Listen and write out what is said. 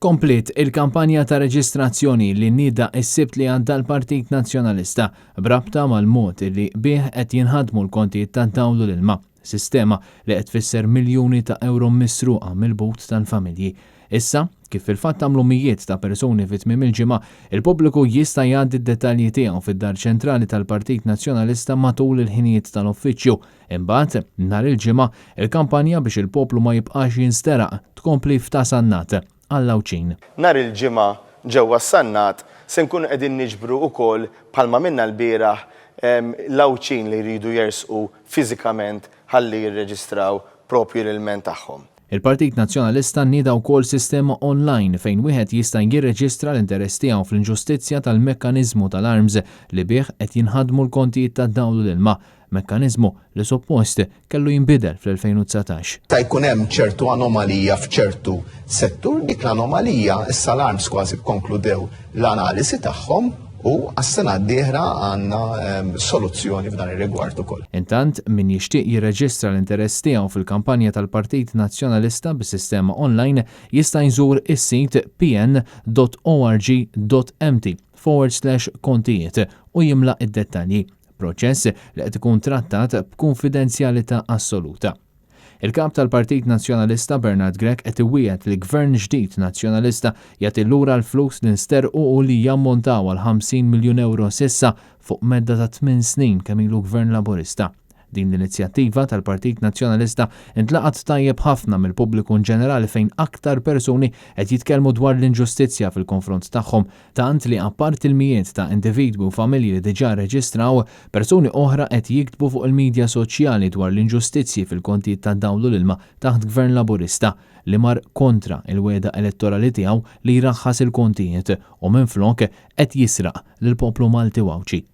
Kompliet il-kampanja ta' reġistrazzjoni li nieda s-Sibt li għadda l-Partit Nazzjonalista b'rabta mal-mod li bih qed jinħadmu l-kontijiet tad-dawl u l-ilma, sistema li qed tfisser miljuni ta' ewro misruqa mill-but tal-familji. Issa, kif fil-fatt għamlu mijiet ta' persuni fi tmiem il-ġimgħa, il-pubbliku jista' jgħaddi d-dettalji tiegħu fid-Dar Ċentrali tal-Partit Nazzjonalista matul il-ħinijiet tal-uffiċċju. Imbagħad, nhar il-Ġimgħa, il-kampanja biex il-poplu ma jibqax jinsteraq tkompli f'Ta' Sannat, għall-Għawdxin. Nhar il-Ġimgħa ġewwa s-Sannat se nkunu qegħdin niġbru wkoll bħalma għamilna lbieraħ l-Għawdxin li jridu jersqu fiżikament ħalli jirreġistraw propju l-ilment tagħhom. Il-Partit Nazzjonalista nieda wkoll sistema online fejn wieħed jista' jirreġistra l-interess tiegħu fl-inġustizzja tal-mekkaniżmu tal-ARMS li bih qed jinħadmu l-kontijiet tad-dawl u l-ilma, mekkaniżmu li suppost kellu jinbidel fl-2019. Meta jkun hemm ċertu anomalija f'ċertu settur, dik l-anomalija issa l-ARMS kważi kkonkludew l-analisi tagħhom u għas-sena d-dieħla għandna ehm, soluzzjoni f'dan ir-rigward ukoll. Intant, min jixtieq jirreġistra l-interess tiegħu fil-kampanja tal-Partit Nazzjonalista bis-sistema online jista' jżur is-sit pn.org.mt forward slash kontijiet u jimla id-dettalji. Proċess li qed ikun trattat b'kunfidenzjalità assoluta. Il-Kap tal-Partit Nazzjonalista Bernard Grech qed iwiegħed li Gvern ġdid Nazzjonalista jagħti lura l-flus li nsterqu u li jammontaw għal 50 miljun ewro s'issa fuq medda ta' tminn snin kemm ilu Gvern Laburista. Din l-inizjattiva tal-Partit Nazzjonalista ntlaqgħet tajjeb ħafna mill-pubbliku inġenerali fejn aktar persuni qed jitkellmu dwar l-inġustizzja fil-konfront tagħhom Tant li apparti l-mijiet ta' individwi u familji li diġà rreġistraw, persuni oħra qed jiktbu fuq il-midja soċjali dwar l-inġustizzji fil-kontijiet tad-dawl u l-ilma taħt Gvern Laburista li mar kontra l-wegħda elettorali tiegħu li jraħħas il-kontijiet u minflok qed jisraq lill-poplu Malti u Għawdxi.